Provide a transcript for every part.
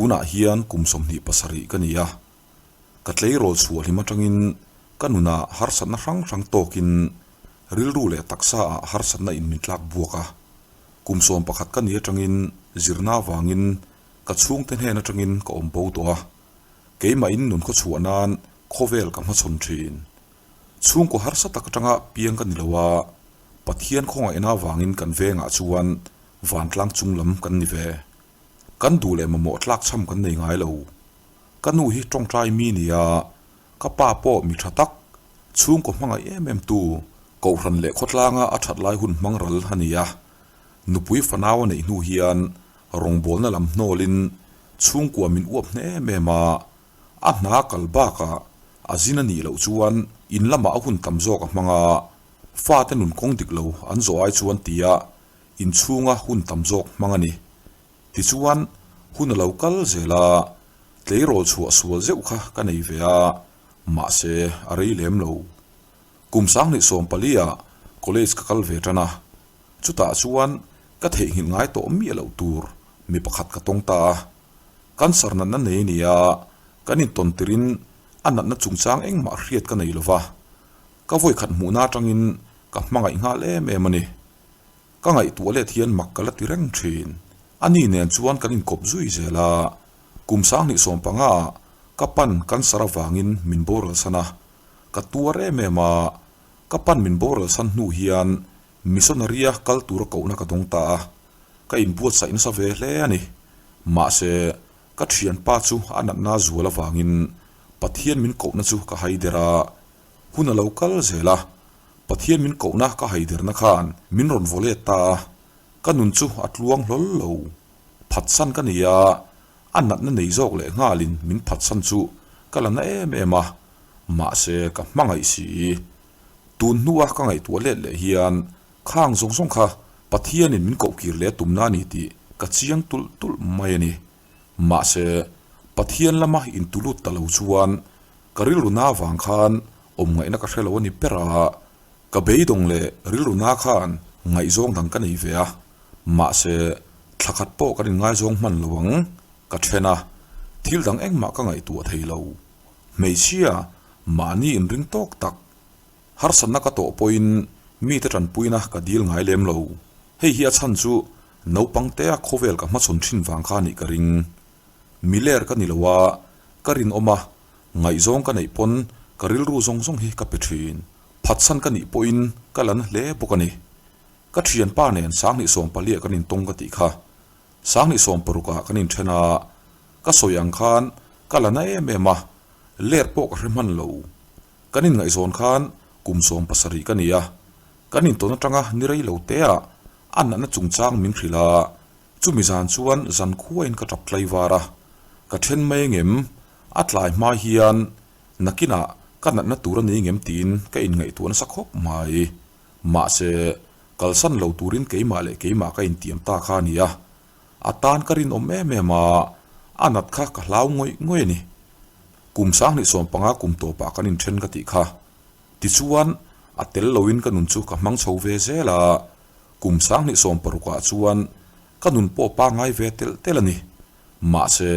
Tunah hian kum 27 ka ni a, ka tleirawl chhuah hlim atangin ka nunah harsatna hrang hrang tawkin rilru leh taksa ah harsatna in min tlak buak a. Kum 11 ka ni atangin zirna avangin ka chhungte hnen atangin ka awm bo tawh a, keimah in nun khawchhuah nan khawvel ka hmachhawn thin. Chhungkaw harsa tak atanga piang ka ni lo a, Pathian khawngaihna avangin kan vengah chuan vantlang chung lam kan ni ve. Kan duh leh mamawh tlak chham kan nei ngai lo. Ka nu hi tawngtai mi nia, ka pa pawh mi tha tak, chhungkaw hmangaih em em tu, Kohhran leh khawtlanga a that lai hun hmang ral a ni a. Nupui fanau a neih hnu hian rawngbawlna lam hnawlin chhungkua min uap hne em em a, a hna kal bakah a zin a nih loh chuan in lamah a hun tam zawk a hmang a, fate nun kawng dik lo an zawh ai chuan tia inchhunga hun tam zawk hmang a ni. Tichuan, hun a lo kal zel a, tleirawl chhuah sual zeuh kha ka nei ve a, mahse a rei lem lo. Kum 2014 ah college ka kal ve tan a, chutah chuan ka theihnghilh ngai tawh miah loh tur mi pakhat ka tawng ta a. Cancer natna nei a ni a, kan intawn tirin a natna chungchang engmah hriat ka nei lo va, ka vawikhat hmuhna atangin ka hmangaih nghal em em a ni. Ka ngaihtuah let hian mak ka la ti reng thin. Ani nen chuan kan inkawp zui zel a, kum 2015 ah ka pan cancer avangin min boral san a, ka tuar em em a, ka pan min boral san hnu hian missionary-a kal tura kohna ka dawng ta a, ka inbuatsaih nasa ve hle a ni. Mahse, ka thianpa chu a natna zual avangin Pathian min kohna chu ka haider a, hun a lo kal zel a, Pathian min kohna ka haiderna khan min rawn vaw let ta a, ka nun chu a tluang hlawl lo. Phatsan ka nei a, a natna nei zawk leh nghalin min phatsan chu ka la na em em a, mahse ka hmangaih si. Tun hnua ka ngaihtuah let leh hian khang zawng zawng kha Pathianin min koh kir leh tumna a ni tih ka chiang tulh tulh mai a ni. Mahse Pathian lama intulut ta lo chuan ka rilru na avang khan awm ngaihna ka hre lo a ni ber a, ka beidawng leh rilru na khan ngaihzawng dang ka nei ve a, mahse thla khat pawh kan inngaizawng hman lo ang, ka then a, thil dang engmah ka ngaihtuah thei lo. Hmeichhia, mahni inring tawk tak, harsatna ka tawh pawhin mite tanpuina ka dil ngai lem lo. Hei hi a chhan chu naupang tea khawvel ka hmachhawn thin vang kha nih ka ring. Miler ka ni lo a, ka rinawm a, Ngaihzawng ka neih pawn ka rilru zawng zawng hi ka pe thin. Phatsan ka nih pawhin ka la na hle bawk a ni. Ka thianpa nen 2014 ah kan intawng ka tih kha. 2016 ah kan inthen a, ka sawi ang khan ka la na em em a, ler pawh ka hre hman lo. Kan inngaihzawn khan kum 17 ka ni a, kan intawn atanga ni rei lo te ah a natna chungchang min hrilh a, Chumi zan chuan zan khuain ka tap tlai var a, ka then mai engem, a tlai hma hian nakinah ka natna tur a ni ngem tiin ka inngaihtuah nasa khawp mai. Mahse, kalsan lo turin keimah leh keimah ka intiam ta kha a ni a, a tan ka rinawm em em a, a nat kha ka hlau ngawih ngawih a ni. Kum 2015 kum tawpah kan inthen ka tih kha. Tichuan, a tel loin ka nun chu ka hmang chho ve zel a, Kum 2016 ah chuan ka nun pawh pangngai ve telh telh a ni. Mahse,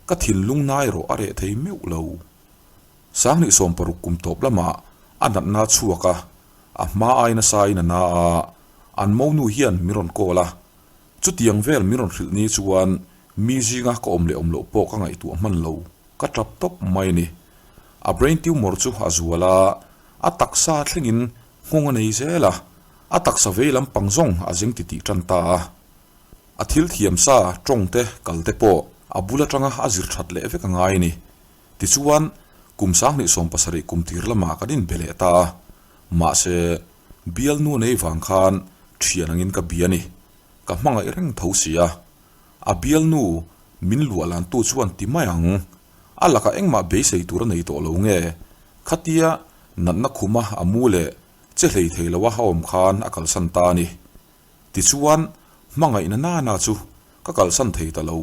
ka thinlung na erawh a reh thei meuh lo. 2016 kum tawp lamah a natna a chhuak a, a hma ai nasa in a na a, an monu hian min rawn call a. Chutiang vel min rawn hrilh ni chuan mi zinga ka awm leh awm loh pawh ka ngaihtuah hman lo, ka tap tawp mai a ni. A brain tumor chu a zual a, a taksa thlengin nghawng a nei zel a. A taksa vei lampang zawng a zeng titih tan ta a. A thil thiam sa, tawng te, kal te pawh a bul atanga a zir that leh vek a ngai a ni. Tichuan, kum 2017 kum tir lamah kan inbe leh ta a. Mahse, bialnu nei vang khan thian angin ka bia a ni. Ka hmangaih reng tho si a. A bialnu min luah lantu chuan ti mai ang. A lakah engmah beisei tur a nei tawh lo nge? Khatia natna khuma a mu leh Che hlei thei lo a awm khan a kalsan ta a ni. Tichuan, hmangaihna nana chu ka kalsan thei ta lo.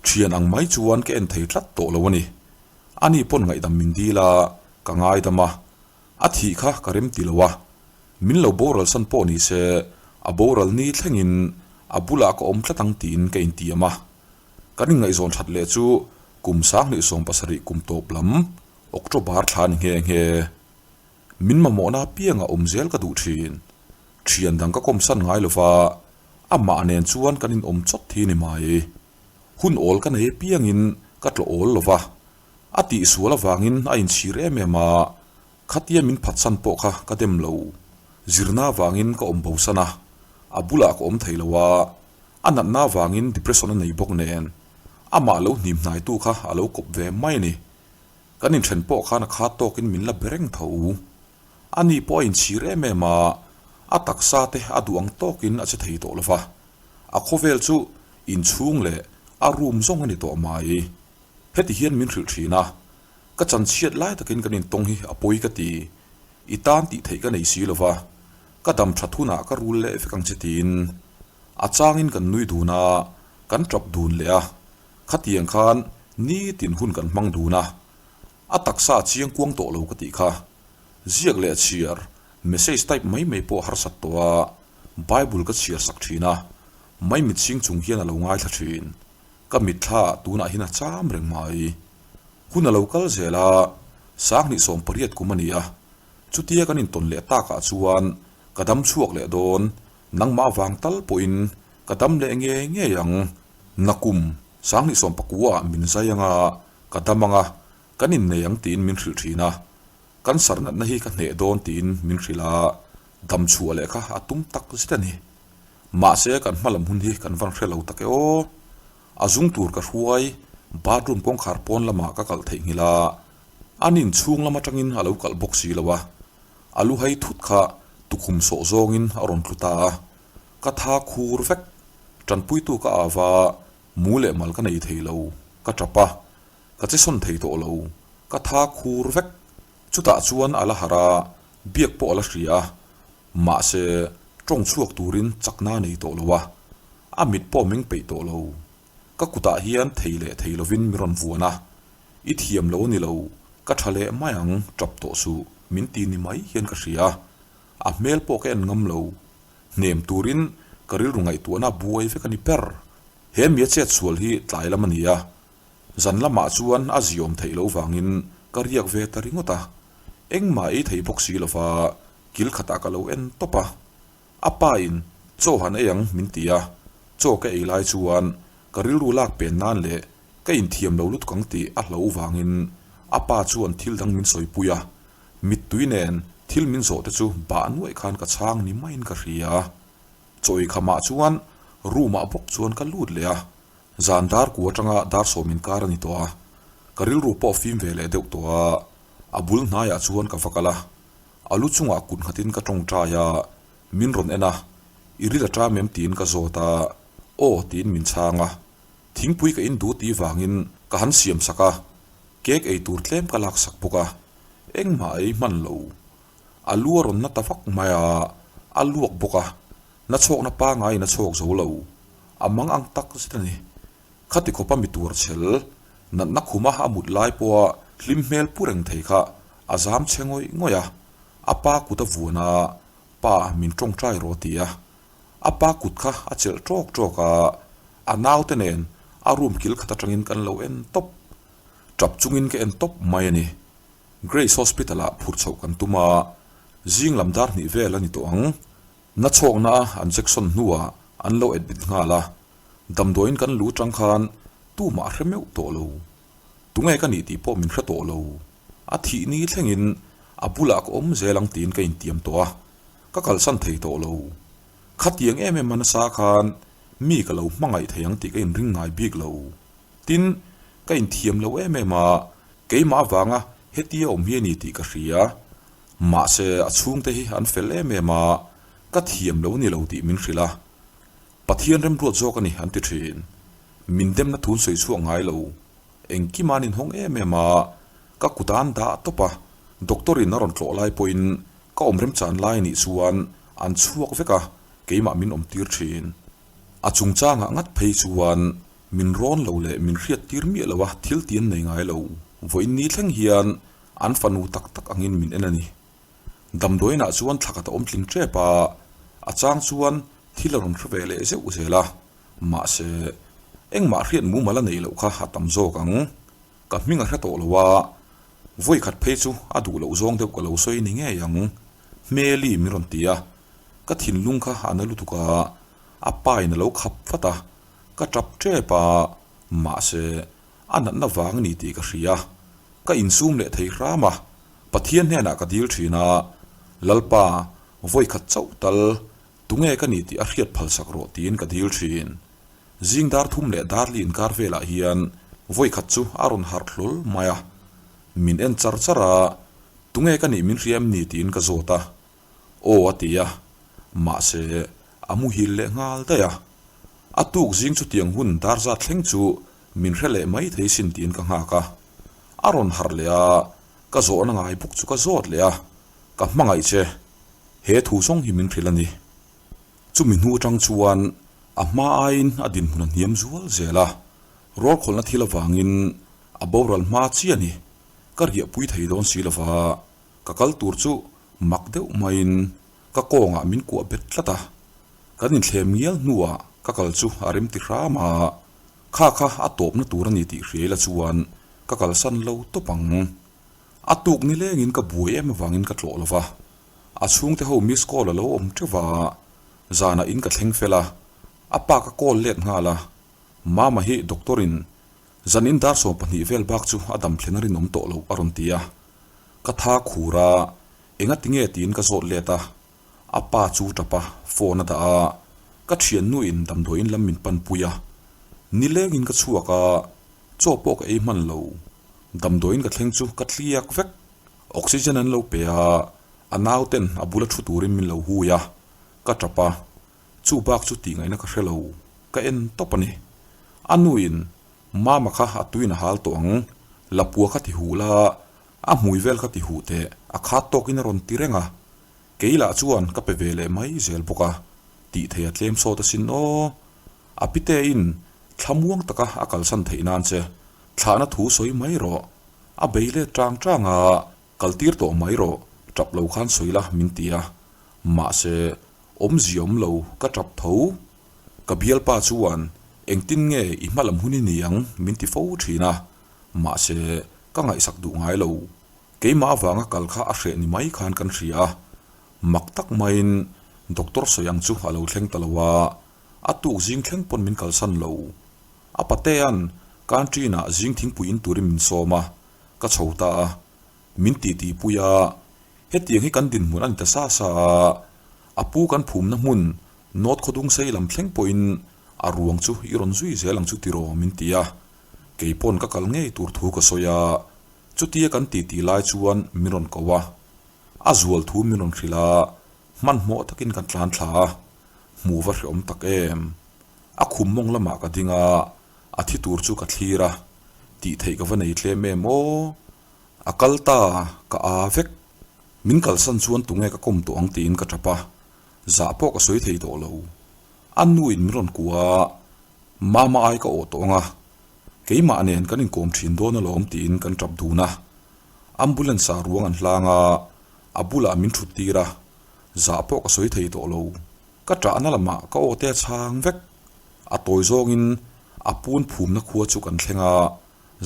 Thian ang mai chuan ka en thei tlat tawh lo a ni. Ani pawn ngaihdam min dil a, ka ngaidam a. A thih kha ka rem ti lo a. Min lo boral san pawh ni se, a boral ni thlengin a bulah ka awm tlat ang tiin ka intiam a. Kan inngaihzawn that leh chu kum 2017 kum tawp lam October thla a ni nghe nghe. Min mamawhna apianga awm zel ka duh thin. Thian dang ka kawmsan ngai lova, amah nen chuan kan inawm chawt thi ni mai. Hun awl ka nei apiangin ka tlawh awl lova, a tihsual avangin a inchhir em em a, khatia min phatsan pawh kha ka dem lo. Zirna avangin ka awm bosan a, a bulah ka awm thei lo a, a natna avangin depression a nei bawk nen, amah lo hnim hnaitu kha a lo kawp ve mai a ni. Kan inthen pawh khan a khat tawkin min la be reng tho. Ani pawh a inchhir em em a, a taksa te a duh ang tawkin a che thei tawh lo va. A khawvel chu inchhung leh a room zawng a ni tawh mai. Heti hian min hrilh thin a, ka chanchhiat lai takin kan intawng hi a pawi ka ti. I tan tih theih ka nei si lo va, ka dam that hunah ka rul leh vek ang che tiin. A changin kan nui dun a, kan tap dun leh a, Khatiang khan nitin hun kan hmang dun a, a taksa a chiang kuang tawh lo ka tih kha. Ziak leh chhiar, message type mai mai pawh harsat tawh a, Bible ka chhiar sak thin a, mai mitchhing chung hian a lo ngaithla thin. Ka mitthla tunah hian a cham reng mai. Hun a lo kal zel a, 2018 kum a ni a, chutia kan intawn leh takah chuan ka dam chhuak leh dawn, nangmah vang tal pawhin ka dam leh ngei ngei ang. Nakum, 2019 ah min zai anga, ka dam anga, kan innei ang tiin min hrilh thin a. Cancer natna hi ka hneh dawn tiin min hrilh a, dam chhuah leh kha a tum tak zet a ni. Mahse kan hma lam hun hi kan van hre lo tak e aw. A zung tur ka hruai, bathroom kawngkhar pawn lamah ka kalh theihnghilh a, an inchhung lam atangin a lo kalh bawk si lo a. A lu hai thut kha tukhum sawh zawngin a rawn tlu ta a. Ka tha khur vek. Tanpuitu ka ava, mu leh mal ka nei thei lo, ka tap a, ka che sawn thei tawh lo, ka tha khur vek. Chutah chuan a la harh a, biak pawh a la hria a, mahse tawng chhuak turin chakna a nei tawh lo a, a mit pawh meng peih tawh lo. Ka kutah hian thei leh thei lovin mi rawn vuan a, I thiam lo a ni lo, ka tha leh mai ang, tap tawh suh, min ti ni mai hian ka hria a, a hmel pawh ka en ngam lo. Hnem turin ka rilru ngaihtuahna buai vek a ni ber. He mi a chet sual hi tlai lam a ni a, zan lamah chuan a ziawm theih loh vangin ka riak ve ta ringawt a. Engmah ei thei bawk si lova kil khatah ka lo en tawp a. A pa in chaw han ei ang min ti a, chaw ka ei lai chuan ka rilru lak pen nan leh ka inthiam lo lutuk ang tih a hlo vangin a pa chuan thil dang min sawipui a. Mittui nen thil min zawh te chu bah nuaih khan ka chhang ni maiin ka hria. Chawi khamah chuan room ah bawk chuan ka lut leh a, zan dar ku atanga dar sawm inkar a ni tawh a, ka rilru pawh fim ve leh deuh tawh a, a bul hnaiah chuan ka va kal a, a lu chungah kut nghatin ka tawngtai a, min rawn en a, i ril a ṭam em tiin ka zawt a, aw tiin min chhang a, thingpui ka in duh tih vangin ka han siam sak a, cake ei tur tlem ka lak sak bawk a. Engmah ei hman lo. A lu a rawn na ta vak mai a, a luak bawk a, na chhawkna pangaiin a chhawk zo lo. A mang ang tak zet a ni. Khati khawpa mi tur chhel, natna khuma a mut lai pawha hlim hmel pu reng thei kha a zam chhe ngawih ngawih a. A pa kut a vuan a, Pa, min tawngtai rawh a ti a. A pa kut kha a chelh tawk tawk a, a naute nen a room kil khat atangin kan lo en tawp. Tap chungin ka en tawp mai a ni. Grace Hospital ah phur chhoh kan tum a, zing lam dar hnih vel a ni tawh ang. Na chhawkna a an jection hnuah an lo admit nghal a, damdawiin kan lu tang khan tumah a hre meuh tawh lo. Tunge ka nih tih pawh min hre tawh lo. A thih ni thlengin a bulah ka awm zel ang tiin ka intiam tawh a, ka kalsan thei tawh lo. Khatiang em em a nasa khan mi ka lo hmangaih thei ang tih ka inring ngai bik lo. Tin, ka inthiam lo em em a, keimah avanga hetia awm hi a ni tih ka hria. Mahse, a chhungte hi an fel em em a, ka thiam lo ni lo tih min hrilh a. Pathian remruat zawk a ni an ti thin. Min demna thun sawi chhuak ngai lo. Engkima an inhawng em em a, ka kut a an dah tawp a, doctor in a rawn tlawh lai pawhin ka awm remchan lai anih chuan an chhuak vek a, keimah min awm tir thin. A chungchangah ngat phei chuan min rawn lo leh min hriat tir miah lo a, thil ti an nei ngai lo. Vawiin ni thleng hian an fanu tak tak angin min en a ni. Damdawiinah chuan thla khat a awm tling tep a, a chang chuan thil a rawn hre ve leh zeuh zel a, mahse. Engmah hriat mumal a neih loh kha a tam zawk ang. Ka hming a hre tawh lo a, vawi khat phei chu a duh loh zawng deuh ka lo sawi ni ngei ang. Hmeli min rawn ti a, ka thinlung kha a na lutuk a, a pa in a lo khap vat a, ka tap tep a, mahse a natna vang a ni tih ka hria. Ka insum leh thei hram a, Pathian hnenah ka dil thin a, Lalpa, vawi khat chauh tal Tunge ka ni tih a hriat phal sak rawh tiin ka dil thin. Zing dar thum leh dar li inkar velah hian vawi khat chu a rawn harh hlawl mai a. Min en char char a, tunge ka nih min hria em ni tiin ka zawt a. Aw a ti a, mahse a muhil leh nghal daih a. A tuk zing chutiang hun dar zat thleng chu min hre leh mai thei sin tiin ka nghak a. A rawn harh leh a, ka zawhna ngai bawk chu ka zawt leh a, ka hmangaih che. He thu zawng hi min hrilh a ni. Chumi hnu atang chuan a hma aiin a dinhmun a hniam zual zel a, rawlkhawlhna thil avangin a boral hma chi a ni. Ka riahpui thei dawn si lova, ka kal tur chu mak deuh maiin ka kawngah min kuah bet tlat a. Kan inthlem ngial hnuah ka kal chu a rem ti hram a, kha kha a tawpna tur a ni tih hria ila chuan ka kalsan lo tawp ang. A tuk ni lengin ka buai em avangin ka tlawh lo va, a chhungte ho miss call a lo awm teuh va, zanah in ka thleng fel a, a pa ka call let nghal a, Mama hi doctor in zan in dar 12 vel bak chu a dam thlen a rinawm tawh lo a rawn ti a, ka tha khur a, enga tinge tiin ka zawt let a, a pa chu tap a, phone a dah a, ka thiannu in damdawiin lam min pan pui a, nilengin ka chhuak a, chaw pawh ka ei hman lo. Damdawiin ka thleng chu ka tliak vek. Oxygen an lo pe a, a nauten a bula thu turin min lo hui a, ka tap a, chu bak chu tih ngaihna ka hre lo, ka en tawp a ni. A nuin, Mama kha a tuin a hal tawh ang, lapua kha ti huh la, a hmui vel kha ti huh teh, a khat tawkin a rawn ti reng a. Kei lah chuan ka pe ve leh mai zel bawk a, tih thei a tlem sawt asin aw. A pitein thlamuang taka a kalsan theih nan che Thlahna thu sawi mai rawh. A bei let tang tang a, kal tir tawh mai rawh, tap lo khan sawi la min ti a. Mahse, awmzia awm lo, ka tap tho. Ka bialpa chuan, Engtin nge i hma lam hun i ni ang? min ti fo thin a. Mahse, ka ngaihsak duh ngai lo. Keimah avanga kal kha a hreh ni mai khan kan hria a. Mak tak maiin doctor sawi ang chu a lo thleng ta lo a, a tuk zing thleng pawn min kalsan lo. A patea'n canteen-ah zing thingpui in turin min sawm a, ka chho ta a. Min titi pui a, hetiang hi kan dinhmun a ni ta sa sa a, a pu kan phumna hmun North Khawdungsei lam thleng pawhin a ruang chu i rawn zui zel ang chu tiraw min ti a. Kei pawn ka kal ngei tur thu ka sawi a, chutia kan titi lai chuan min rawn ko a. A zual thu min rawn hrilh a, hmanhmawh takin kan tlan thla a, hmuh va hreawm tak em. A khum mawng lamah ka ding a, a thi tur chu ka thlir a, tih theih ka va nei tlem em aw. A kal ta, ka a vek. Min kalsan chuan tunge ka kawm tawh ang tiin ka tap a, zah pawh ka sawi thei tawh lo. A nuin min rawn kuah a, Mama ai ka awh tawh ang a, keimah nen kan inkawm thin dawn alawm tiin kan tap dun a. Ambulance ah ruang an hlang a, a bulah min thut tir a, zah pawh ka sawi thei tawh lo. Ka ṭahna lamah ka aw te a chhang vek. A tawi zawngin a pun phumna khua chu kan thleng a,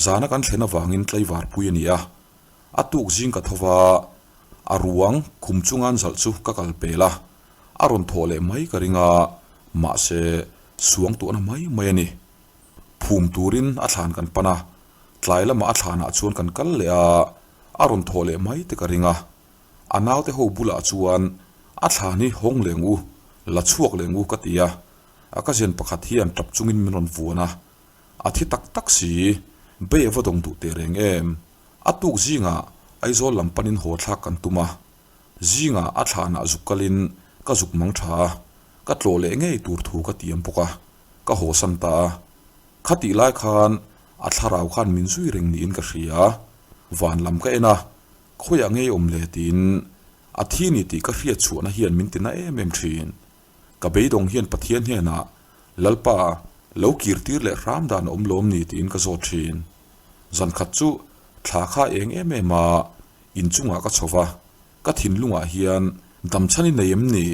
zana kan thlen avangin tlaivar pui a ni a. A tuk zing ka tho va, a ruang khum chunga an zalh chu ka kal pel a, a rawn thawh leh mai ka ring a, mahse suang tuahna mai mai a ni. Phum turin a thlan kan pan a, tlai lamah a thlanah chuan kan kal leh a, a rawn thawh leh mai te ka ring a. A naute ho bulah chuan a thlan hi hawng leng u, la chhuak leng u ka ti a, a ka zen pakhat hian tap chungin min rawn vuan a, a thi tak tak si, bei a va dawng duh teh reng em? A tuk zingah Aizawl lam panin haw thlak kan tum a, zingah a thlanah zuk kalin ka zuk mang tha a, ka tlawh leh ngei tur thu ka tiam bawk a, ka haw san ta a. Khatih lai khan a thlarau khan min zui reng niin ka hria, van lam ka en a, Khawiah ngei awm le tiin a thi ni tih ka hriat chhuahna hian min tina em em thin. Ka beidawng hian Pathian hnenah, Lalpa, lo kir tir leh hram dan a awm lawm ni tiin ka zawt thin. Zan khat chu thla kha eng em em a, inchungah ka chho va, ka thinlungah hian damchhan i nei em ni?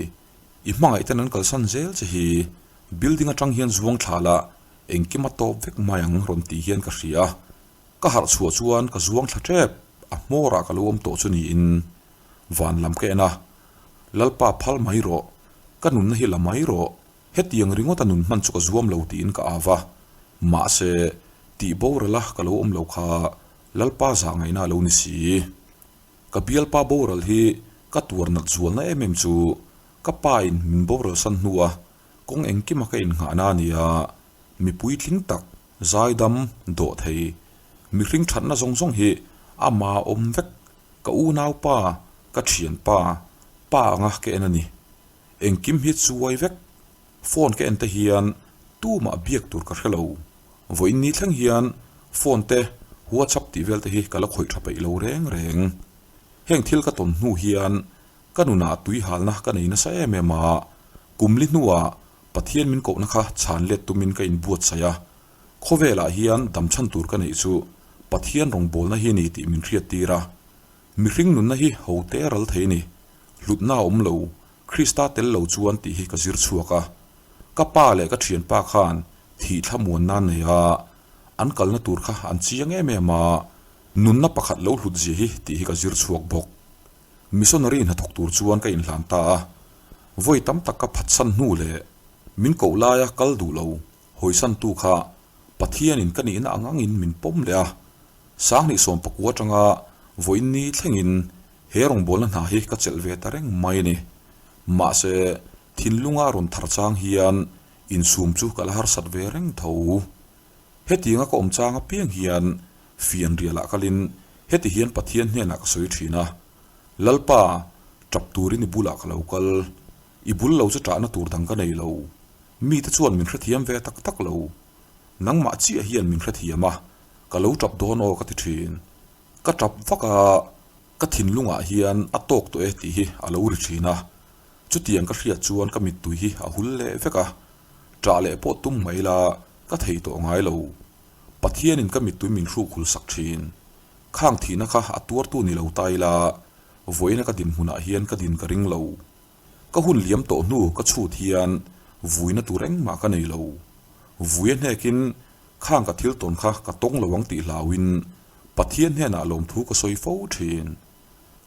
I hmangaih ten an kalsan zel che hi building atang hian zuang thla la. Engkim a tawp vek mai ang rawn tih hian ka hria a. Ka harh chhuah chuan ka zuang thla tep, a hmawrah ka lo awm tawh chu niin van lam ka en a. Lalpa phal mai rawh, ka nunna hi la mai rawh, hetiang ringawta nun hman chu ka zuam lo tiin ka au va. Mahse, tih borala ka lo awm lo kha Lalpa zah ngaihna a lo ni si. Ka bialpa boral hi ka tuar nat zualna em em chu ka pa in min boral san hnu a kawng engkima ka innghahna a ni a, mipui tling tak, zaidam, dawh thei, mihring thatna zawng zawng hi ama awm vek, ka unaupa, ka thianpa, pa anga ka en a ni. Engkim hi chuai vek, phone ka en te hian tumah biak tur ka hre lo. Vawiin ni thleng hian phone te, WhatsApp tih vel te hi ka la khawih tha peih lo reng reng. Heng thil ka tawn hnu hian ka nunah tui halna ka nei nasa em em a, kum li hnuah Pathian min kohna kha chhan let tumin ka inbuatsaih a, khawvelah hian damchhan tur ka neih chu Pathian rawngbawlna hi a ni tih min hriattir a. Mihring nunna hi ho te ral thei a ni, hlutna a awm lo, Krista tel lo chuan tih hi ka zir chhuak a. Ka pa leh ka thianpa khan thih thlamuan nan nei a, an kalna tur kha an chiang em em a, nunna pakhat lo hlut zia hi tih hi ka zir chhuak bawk. Missionary hnathawk tur chuan ka inhlan ta a, vawi tam tak ka phatsan hnu leh min koh laia kal duh lo hawisantu kha Pathianin ka nihna ang angin min pawm leh a, Sanghnih sawmpakua atanga vawiin ni thlengin he rawngbawlna hna hi ka chelh ve ta reng mai a ni. Mahse, thinlunga rawn thar chang hian insum chu ka la harsat ve reng tho. Hetianga ka awm chang apiang hian fianrialah kalin heti hian Pathian hnenah ka sawi thin a, Lalpa, tap turin i bulah ka lo kal. I bul lo chu tahna tur dang ka nei lo. Mite chuan min hrethiam ve tak tak lo. Nangmah chiah hian min hrethiam a, ka lo tap dawn aw ka ti thin. Ka tap vak a, ka thinlungah hian a tawk tawh e tih hi a lo ri thin a. Chutiang ka hriat chuan ka mittui hi a hul leh vek a, ṭah leh pawh tum mai ila ka thei tawh ngai lo. Pathianin ka mittui min hruk hul sak thin. Khang thihna kha a tuartu ni lo ta ila, vawiina ka dinhmunah hian ka din ka ring lo. Ka hun liam tawh hnu ka chhut hian vuina tur engmah ka nei lo. Vui a hnekin khang ka thil tawn kha ka tawng lo ang tih hlauin Pathian hnenah lawmthu ka sawi fo thin.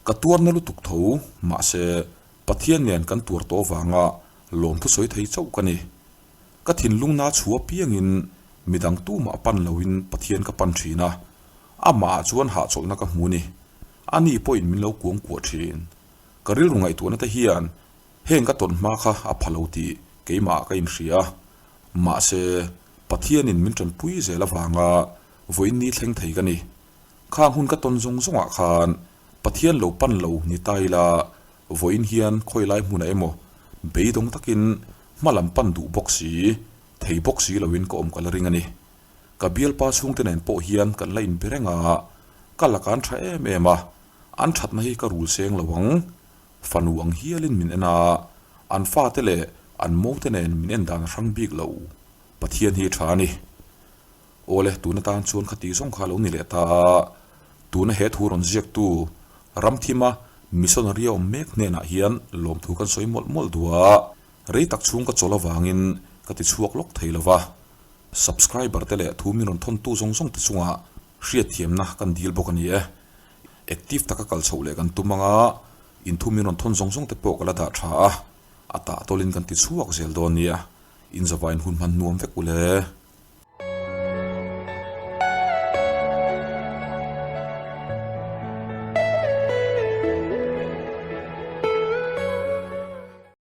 Ka tuarna lutuk tho, mahse Pathian nen kan tuar tawh avanga lawmthu sawi thei chauh ka ni. Ka thinlung na chhu apiangin midang tumah pan loin Pathian ka pan thin a, amahah chuan hahchawlhna ka hmu ni. Ani pawhin min lo kuang kuah thin. Ka rilru ngaihtuahna te hian heng ka tawn hma kha a pha lo tih keimahah ka inhria a, mahse Pathianin min tanpui zel avanga vawiin ni thleng thei ka ni. Khang hun ka tawn zawng zawngah khan Pathian lo pan lo ni ta ila vawiin hian khawi lai hmunah emaw beidawng takin hma lam pan duh bawk si, thei bawk si loin ka awm ka la ring a ni. Ka bialpa chhungte nen pawh hian kan la inbe reng a, ka laka an tha em em a, an thatna hi ka rul seng lo ang. Fanu ang hialin min en a, an fate leh an mote nen min en dan a hrang bik lo. Pathian hi tha a ni. Awle, tun atan chuan khati zawng kha a lo ni leh ta a, tuna he thu rawn ziaktu Ramthima missionary a awm mek hnenah hian lawmthu kan sawi mawlh mawlh duh a, rei tak chhung ka chawlh avangin ka ti chhuak lawk thei lo va. Subscriber te leh thu min rawn thawntu zawng zawng te chungah hriatthiamna kan dil bawk a ni e. Active taka kal chhoh leh kan tum anga inthu min rawn thawn zawng zawng te pawh ka la dah tha a, a tah tawlin kan ti chhuak zel dawn nia. Inzavain hun hman nuam vek ule.